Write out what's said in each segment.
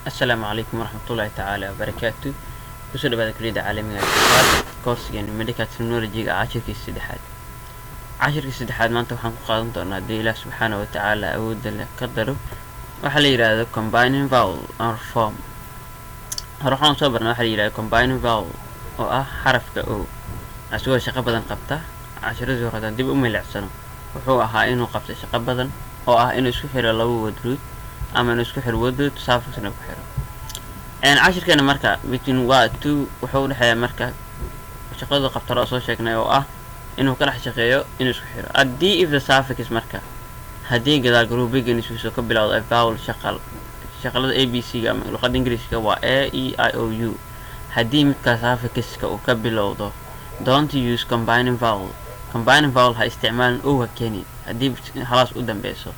Asalaamu calaykum waraxmatullaahi tacaala wabarakaatu. Kusoo dhawaada Kuliyadda Caalamiga ee koorsigeena Medical Terminology-ga, cashirkii saddexaad. Cashirkii saddexaad maanta waxaan ku qaadan doonaa, haddii Ilaah subxaana wa tacaala awoodda leh ka daro, waxaa la yidhaahdo combining vowel or form. Hore waxaan soo barnay waxaa la yidhahdo combining vowel, oo ah xarafka o, isagoo shaqo badan qabta. Cashiradii hore haddaan dib u milicsano, wuxuu ahaa inuu qabtay shaqo badan, oo ah inuu isku xiro laba word root ama inuu isku xiro word root, suffixna ku xiro. Cashirkeena marka between waa two wuxuu udhexeeya marka shaqadu qabtaro oo soo sheegnay, oo ah inuu ka dhex shaqeeyo inuu isku xiro. Haddii if the suffix, marka haddii gadaal galuhu begins ka bilowdo a vowel, shaqal, shaqalada A B C ga ama luqada Ingiriiska waa A E I O U, haddii midka suffixka uu ka bilowdo, don't use combining vowel. Combining vowel ha isticmaalin, o ha keeni haddii halaas u dambeyso.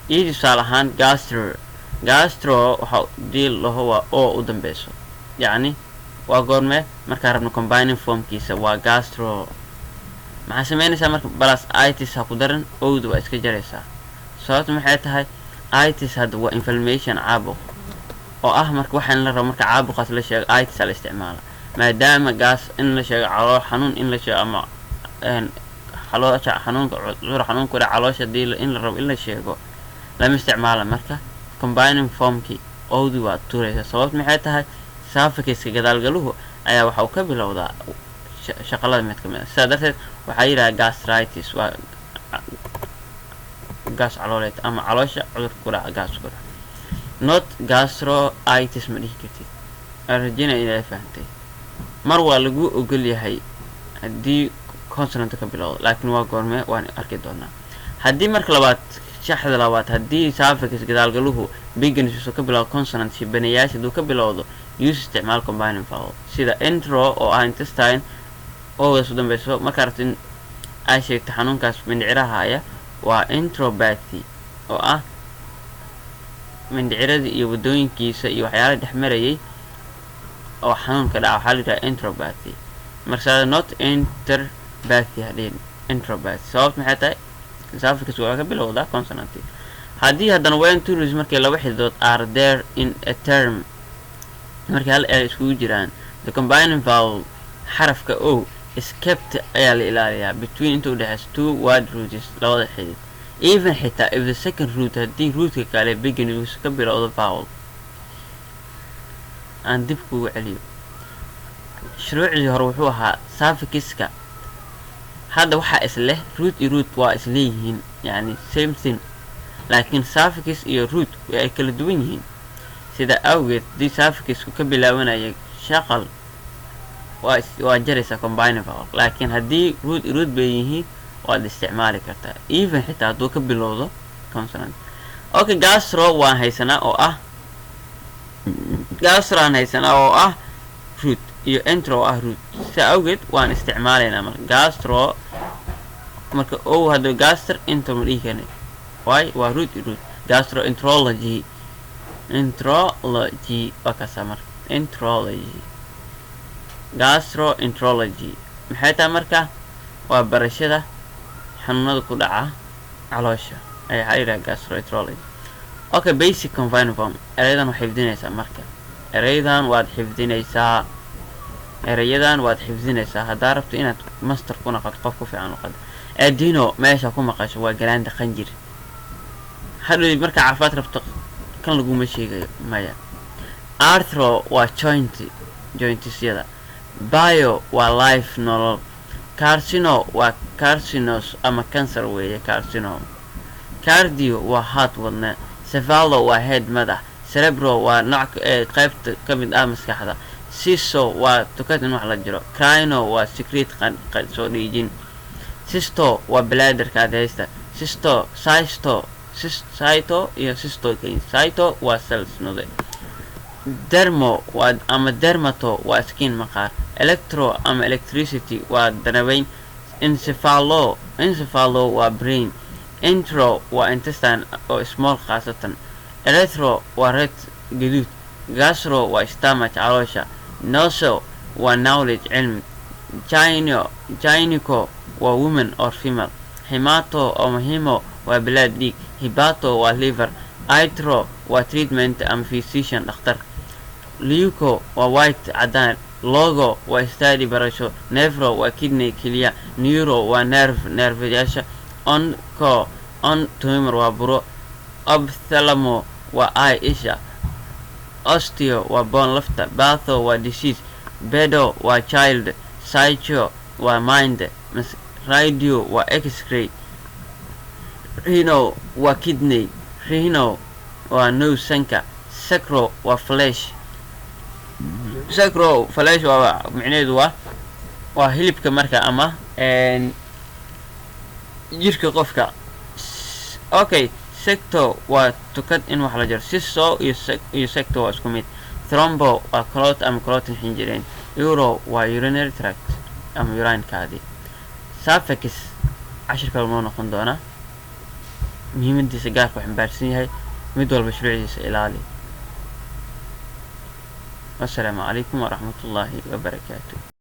Iyo tusaale ahaan gastro. Gastro waxa dii laho waa o u dambeyso, yacni waa goorme markaan rabno combining formkiisa waa gastro. Maxaa sameynaysaa marka? Plus itis ha ku daran, owda waa iska jaraysaa. Sababta maxay tahay? Itis hadda waa inflammation, caabuq oo ah. Marka waxaan la rabo marka caabuqaas la sheego, itis la isticmaala, maadaama gas in la sheego, calool xanuun in la sheego ama caloosha xanuunka, cudur xanuunka dhaca caloosha hadii in la rabo in la sheego, lama isticmaala. Marka combining formki owdi waa turaysa. Sababta maxay tahay? Suffixka gadaalgaluhu ayaa waxa uu ka bilowdaa shaqalada mid kamid ah. Sidaa darteed waxaa yidhaha gastritis waa gaas calooleed ama caloosha cudurka ku dhaca, gaas ku dhaca, not gastroitis ma dhihi kartid. Aan rajeynaya inay fahantay. Mar waa lagu ogol yahay haddii consonant ka bilowdo, laakiin waa goorme? Waan arki doonaa. Haddii marka labaad, shaxda labaad, haddii suffix gadaalgaluhu begins ka bilowdo consonant, shibanayaasha hadduu ka bilowdo, use, isticmaal combining vowel, sida entero oo ah intestine, oodaas u dambeyso. Markaa rabto in ay sheegto xanuunkaas mindhiciraha haya, waa enteropathy, oo ah mindhiciradii iyo wadooyinkiisa iyo waxyaalaha dhex marayay oo xanuunka dhaca, waxaa la yidhaha enteropathy. Marka not enteropathy hadhihin, enteropathy. Sababta maxay tahay? Suffix waa ka bilowdaa consonant. Haddii haddana when two roots, markay laba xididood, are there in a term, markay hal erey iskugu jiraan, the combining vowel, xarafka o, is kept, ayaa la ilaaliyaa, between, inta udhexeysa, two word roots, labada xidid, even, xitaa, if the second root, haddii rootka kale, begins, ka bilowdo vowel. Aan dib kugu celiyo. Shuruucdii hore wuxuu ahaa suffixiska hadda waxaa isleh root iyo root waa isleeyihiin, yani same thing, laakiin suffix iyo root ay kala duwan yihiin. Sida awgeed haddii suffixku ka bilaabanaya shaqal, waa jaraysaa combining vowel, laakiin haddii root iyo root bay yihiin, waad isticmaali kartaa, even, xitaa hadduu ka bilowdo consonant. Okay, gastro waan haysanaa, oo ah gastro aan haysanaa, oo ah root, iyo entero oo ah root. Sida awgeed waan isticmaalaynaa marka gastro. Marka o hadda gaster enter ma dhihi karnay. Waay waa root iyo root. Gastroenterology, enterology waa kaasaa. Marka enterology, gastroenterology maxay tahay? Marka waa barashada xanuunada ku dhaca caloosha ayaa waxaa yidhaha gastroenterology. Okay, basic combining form. Erayadan waa xifdinaysaa. Marka erayadan waad xifdinaysaa, erayadan waad xifdinaysaa haddaa rabto inaad master ku noqoto, qof ku fiican luqada. Adeno meesha ku maqasho waa gland, qanjir. Hadhow markaa caafimaad rabto, kan laguma sheegayo maya. Arthro waa joint, jointisyada. Bio waa life, nolol. Carcino waa carcinos ama cancer weeye, carcino. Cardio waa heart, wadne. Cephalo waa head, madax. Cerebro waa nooc ee qaybta ka mid ah maskaxda. Sciso waa tukad, in wax la jiro. Crino waa secrete, soo dhiijin. Cysto waa bladderka adhaysta. Cysto, cysto, cyto iyo cysto. Cyto waa cells, nude. Dermo waa ama dermato waa skin, maqaar. Electro ama electricity waa danabeyn. Encephalo, encephalo waa brain. Entero waa intestine oo small khaasatan. Erythro waa red, gaduud. Gastro waa stomach, caloosha. Noso waa knowledge, cilmi. Gyno, gyneco waa woman or female. Hemato ama hemo waa blood, dhiig. Hepato waa liver. Itro. Waa treatment ama physician, dhakhtar. Leuco waa white, cadaan. Logo waa study, barasho. Nephro waa kidney, keliya. Neuro waa nerve, nerveyaasha. Onco on tumor waa buro. Ophthalmo waa eye, isha. Osteo waa bone, lafta. Patho waa disease. Pedo waa child. Psycho waa mind. Radio waa x-ray. Reno waa kidney. Rhino waa nose, sanka. Sacro waa flesh. Sacro flesh waa micnaheedu waa hilibka marka ama jirka qofka. Okay, secto waa tukad, in wax la jaro. Siso iyo secto waa isku mid. Thrombo waa clot ama clotting, xinjireen. Uro waa urinary tract ama urinekaadi. Suffix cashirka noo noqon doonaa, muhiimadiisa gaarka u xambaarsan yahay. Mid walba shuruucdiisa ilaali. Wassalaamu calaykum waraxmatullaahi wabarakaatu.